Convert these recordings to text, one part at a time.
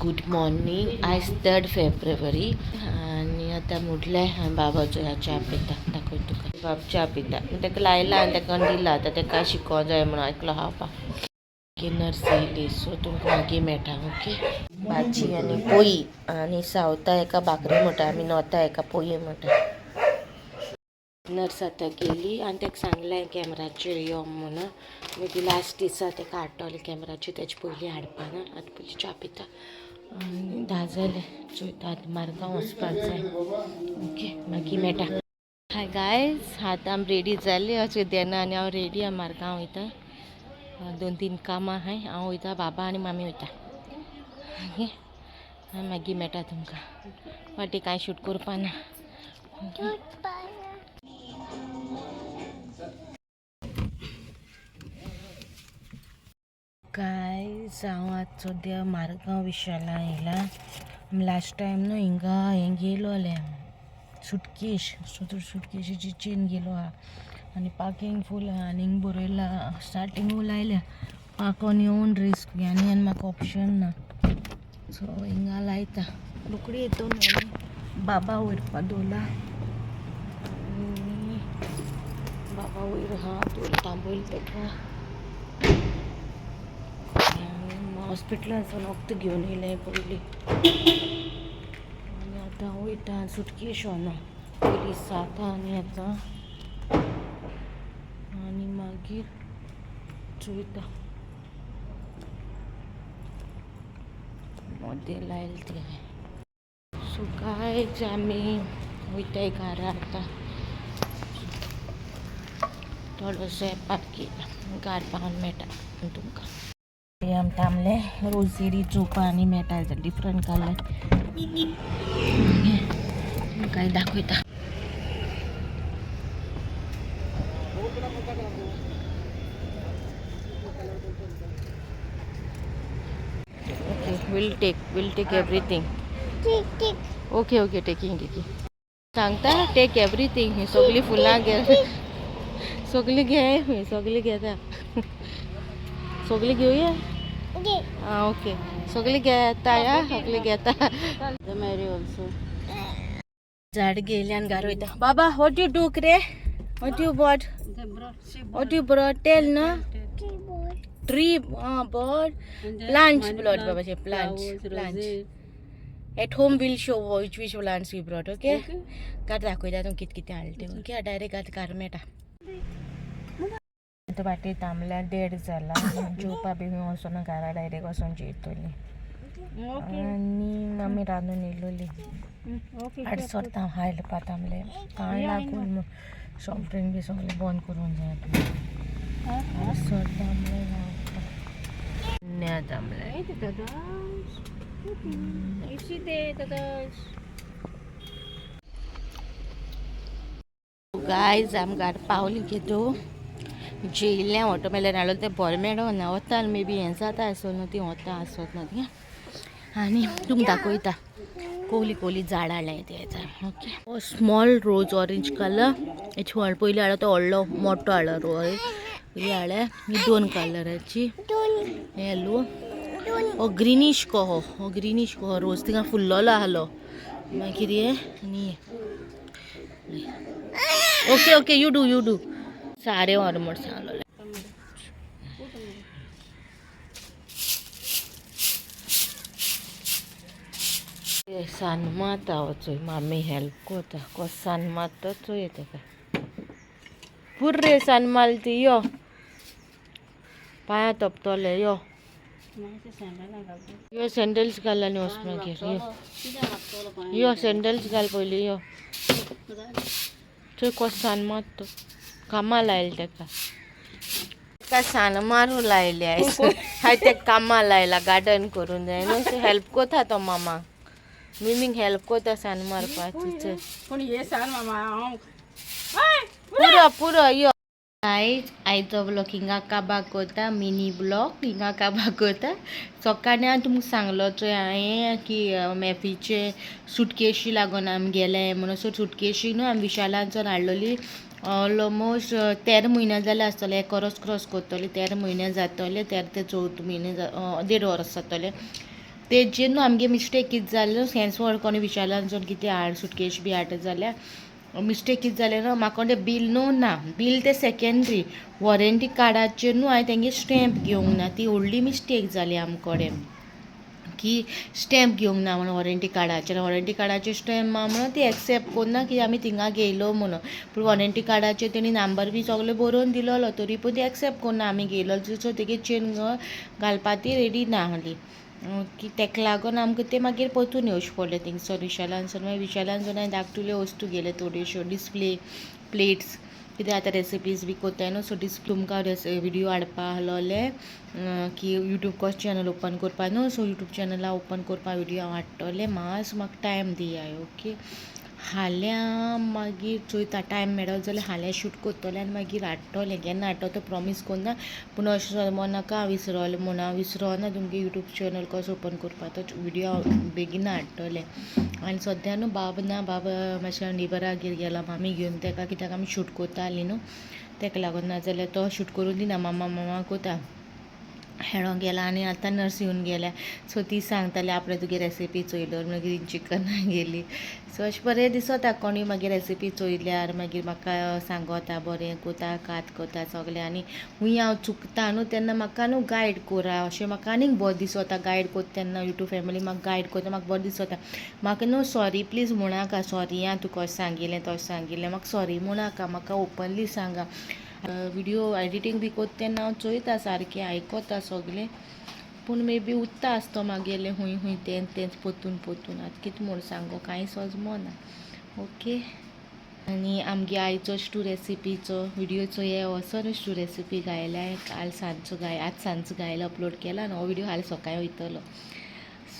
Good morning. आयज 3 फेब्रुवारी आनी आतां मुटलें बाबाचो ह्या च्या पिता. दाखय तुका. बाब च्या पिता. ताका लायला आनी ताका दिला. आतां ताका शिकों जाय म्हणून आयकलो हा पा. नर्स येयली, सो तुमकां मागीर मेळटा. ओके, भाजी आनी पोळी. आनी सावथा एका भाकरी म्हणटा, आमी नॉर्था एका पोळी म्हणटा. नर्स आतां गेली आनी ताका सांगलें कॅमराचेर यो म्हणून. मागीर लास्ट दिसा ताका हाडटलें कॅमराचेर, तेजे पयलीं हाडपाना. आतां पयलीं च्या पिता आनी 10 जाले. चोयता, आतां मारगांव वचपाक जाय. ओके, मागीर मेळटा. हाय गायज, आतां आमी रेडी जाली. अशें देना आनी हांव रेडी. आमी मारगांव वयता. 2-3 कामां आहाय. हांव वयता, बाबा आनी मामी वयता. ओके, मागीर मेळटा तुमकां. वाटे कांय शूट करपा ना. ओके गायज, हांव आतां सद्या मारगांव विशाला येयला. लास्ट टायम न्हू हिंगा हें गेलोलें, सुटकेश. सुटकेशीची चेन गेलो आहा आनी पार्किंग फूल आहा आनी हिंग बरयला, स्टार्टिंग लायल्या, पार्क ऑन your risk. आनी आनी म्हाका ऑप्शन ना, सो हिंगा लायता. रोकडी येतो न्हू. बाबा वयर दवरला आनी बाबा वयर आहा, दवर तांबयला ताका. हॉस्पिटलान सावन वखद घेवन येयलें पयलीं आनी आतां वयता सुटकेश ना. पयलीं 7 आनी आतां आनी मागीर चोयता. मोदें लायलें तें. सो गायज, आमी वयताय घरा आतां. थोडोसो येपार केला, घार पावन मेळटा तुमकां. आमी थांबले रोझेरी चोवपा आनी मेळटा डिफरंट कलर काय दाखयता. Okay, will take everything. Okay okay, taking taking. सांगता, टेक एवरीथींग. ही सगळीं फुलां घे, सगळीं घे, ही सगळीं घेता. सगळीं घेवया. आं, ओके, सगळीं घेता या, सगळीं घेता. झाड घेयलें आनी घरा वयता. बाबा, what you do रे? What you bought? What you brought? Tell ना. Tree bird plants brought. बाबाचे plants, plants. At home will show which which plants we brought. Okay, घात दाखयता तुमकां कितें कितें हाडलें तें. ओके, डायरेक्ट आतां घरा मेळटा. आतां वाटेर थांबल्या, 1:30 जाला. जेवपा बी वचोना, घरा डायरेक्ट वचोन जेयतली. आनी आमी रांदून येयलोली. आडसर हाडपा थांबले, कांय लागून सॉफ्ट ड्रिंक बी सगळें बंद करूंक जाय. आडसर थांबले, थांबले. You see there, dadas. Guys, आमी घरा पावली. घेतो जेयलें. वॉटरमेलन हाडलो तें बरें मेळना. वता मे बी हें जाता आसत न्हू, ती वता आसत न्हू ती. आनी तुमकां दाखयता कोली कोली झाड हाडलें ते. Okay, small rose, orange colour. हेची व्हड पयलीं हाडलो तो व्हडलो मोठो हाडलो रोज पयलीं हाडले. ही दोन कलराची, येलो, हो ग्रिनीश कहो, हो ग्रिनीश कहो रोज. थिंगा फुल्लोलो आहलो. मागीर हे आनी okay okay, you do, you do. सारे व्हर म्हण सांगलेलें. सान माता हो चोय, मामी हेल्प कोता. कसो सान मारता चोय तेका. पुर्रे सान मारली ती. यो, पांया तोपतले. यो यो, सँडल्स घाल आनी वच मागीर. यो यो, सँडल्स घाल पयलीं. यो चोय कसो सान मारता. कामा लायले तेका. तेका सान मारूं लायले आयज. हांवें तेका कामा लायला, गार्डन करूंक जाय न्हू. हेल्प कोता तो मामा, मिमीक हेल्प कोता सान मारपाची. पूण हे सान मामा हांव. पुरो पुरो, यो. आयज आयचो ब्लॉग हिंगा काबार कोता, मिनी ब्लॉग हिंगा काबार कोता. सकाळीं हांवें तुमकां सांगलो चोय हांवें की मॅफीचे सुटकेशी लागून आमी गेले म्हणून. सो सुटकेशी न्हू आमी विशालांच्यान हाडलोली. ऑलमोस्ट 13 म्हयने जाले आसतले. एक वरस क्रॉस करतले, 13 म्हयने जातले, 13 ते 14 म्हयने, 1.5 वर्स जातले. तेजेर न्हू आमगे मिस्टेक कितें जालें हेंच व्हड कोणी विचारलां जर कितें हाड सुटकेश बी हाडटा जाल्यार मिस्टेक कितें जालें न्हू म्हाका तें बील न्हू ना बील तें सेकेंडरी वॉरंटी कार्डाचेर न्हू हांवें तेंगे स्टॅम्प घेवंक ना ती व्हडली मिस्टेक जाली आम कडेन की स्टॅम्प घेवंक ना म्हणून वॉरंटी कार्डाचेर वॉरंटी कार्डाचेर स्टॅम्प आहा म्हणून ती एक्सेप्ट कोन्ना की आमी थिंगा घेयलो म्हणून. पूण वॉरंटी कार्डाचेर तेणी नंबर बी सगलो बरोवन दिलोलो तरी पूण ती एक्सेप्ट कोन्ना आमी घेयलो सो तेगे चेन घालपा ती रेडी ना आहली की तेका लागून आमकां तें मागीर परतून येवचें पडलें थिंगसर विशालानसून. मागीर विशालानसून हांवें धाकटुल्यो वस्तू घेयल्यो थोड्योश्यो डिस्प्ले प्लेट्स कितें आतां रेसिपीज बी कोत्ताय न्हू सो डिस्प्ले तुमकां विडियो हाडपा आहलोले की यूट्यूब कशें चॅनल ओपन करपा न्हू सो यूट्यूब चॅनला ओपन करपा विडियो हांव हाडटलें मातसो म्हाका टायम दियाय ओके. फाल्यां मागीर चोयता टायम मेळत जाल्यार फाल्यां शूट करतलें आनी मागीर हाडटलें. केन्ना हाडटलो तो प्रोमीस करना पूण अशें समज नाका हांव विसरोलें म्हूण हांव विसरोना तुमगे यूट्यूब चॅनल कसो ओपन करपा तो विडियो हांव बेगीन हाडटलें. आनी सद्या न्हू बाब ना, बाब मातशें नेबरागेर गेला मामी घेवन तेका कित्याक आमी शूट करतालीं न्हू तेका लागून, नाजाल्यार तो शूट करूं दिना मामा मामा कोता. खेळोंक गेला आनी आतां नर्स येवन गेल्या सो ती सांगताली आपणें तुगे रेसिपी चोयलो मागीर ग्रीन चिकन गेली. सो अशें बरें दिसता कोणूय मागीर रेसिपी चोयल्यार मागीर म्हाका सांगता बरें कोता कात कोता सगलें. आनी खूंय हांव चुकता न्हू तेन्ना म्हाका न्हू गायड कोरा अशें म्हाका आनीक बरें दिसता. गायड कोत्ता तेन्ना यूट्यूब फॅमिली म्हाका गायड कोत्ता म्हाका बरें दिसता. म्हाका न्हू सॉरी प्लीज म्हणाका सॉरी आं तुका अशें सांगिल्लें तशें सांगिल्लें म्हाका सॉरी म्हणाका म्हाका ओपनली सांगा. विडियो एडिटींग बी कोत्ता तेन्ना हांव चोयता सारकें आयकता सगलें पूण मे बी उत्ता आसतो मागेलें खूंय खूंय तेंच तेंच पोतून पोतून आतां कितें म्हूण सांगो कांय सजमना ओके. आनी आमगे आयचो स्टू रेसिपीचो विडियो चोया वचोन स्टू रेसिपी गायल्या काल सांजचो गाय आज सांजचो गायला अपलोड केला आनी हो विडियो हाल सकाळी वयतलो.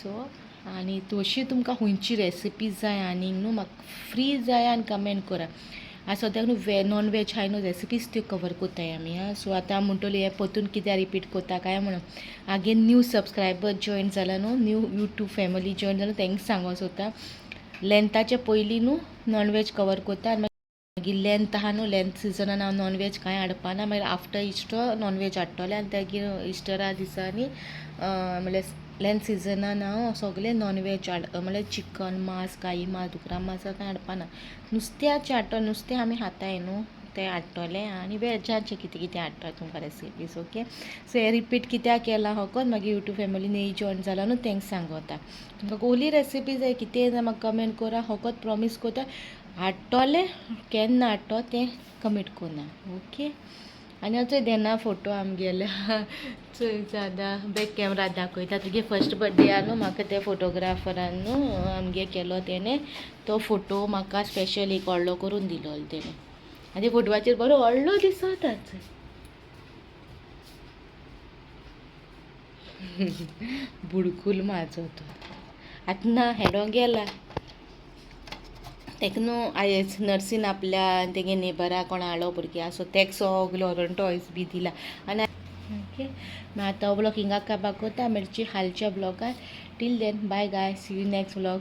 सो आनी तशी तुमकां खंयची रेसिपी जाय आनीक न्हू म्हाका फ्री जाय आनी कमेंट करा. आतां सद्याक न्हू वे नॉन वेज हाय न्हू रेसिपीज त्यो कवर कोत्ताय आमी आं. सो आतां म्हणटली हें परतून कित्याक रिपीट कोत्ता काय म्हणून आगेन न्यू सबस्क्रायबर जॉयन जाला न्हू न्यू यूट्यूब फॅमिली जॉयन जाला तेंकां सांगो सोदता लेंथाचे पयलीं न्हू नॉन वेज कवर कोत्ता आनी मागीर लेंथ आहा न्हू लेंथ सिजनान हांव नॉन वेज कांय हाडपाना मागीर आफ्टर इस्टर नॉन वेज हाडटलें आनी मागीर इस्टरा दिसांनी म्हणल्यार लेंथ सिजनान हांव सगलें नॉन वेज हाड म्हणल्यार चिकन मांस गाई मांस दुकरा मांस कांय हाडपाना नुस्त्याचें हाडटलें नुस्तें आमी खाताय न्हू तें हाडटलें आनी वेजाचें कितें कितें हाडटलें तुमकां रेसिपीज ओके. सो हें रिपीट कित्याक केलां फकत मागीर यूट्यूब फॅमिली न्ही जॉयन जाला न्हू तेंकां सांगता तुमकां कसली रेसिपी जाय कितें जाय म्हाका कमेंट करा फकत प्रोमीस करता हाडटलें केन्ना हाडटो तें कमीट करना ओके. आनी चोय देना फोटो आमगेले चोय जादा बॅक कॅमरा दाखयता तुगे फर्स्ट बर्थडे आहा न्हू म्हाका त्या फोटोग्राफरान न्हू आमगे केलो तेणें तो फोटो म्हाका स्पेशल एक व्हडलो करून दिलो तेणें आनी फोटवाचेर बरो व्हडलो दिसता. बुडकूल म्हाजो तो आतां ना हेडो गेला तेका न्हू आयज नर्सीन आपल्या तेगे नेबरा कोण हाडलो भुरग्यां सो तेका सगलो व्हरून टॉयज बी दिला. आनी ओके मागीर आतां हो ब्लॉग हिंगा काबार कोता मेळची हालच्या ब्लॉगार. Till then bye guys, see you next vlog.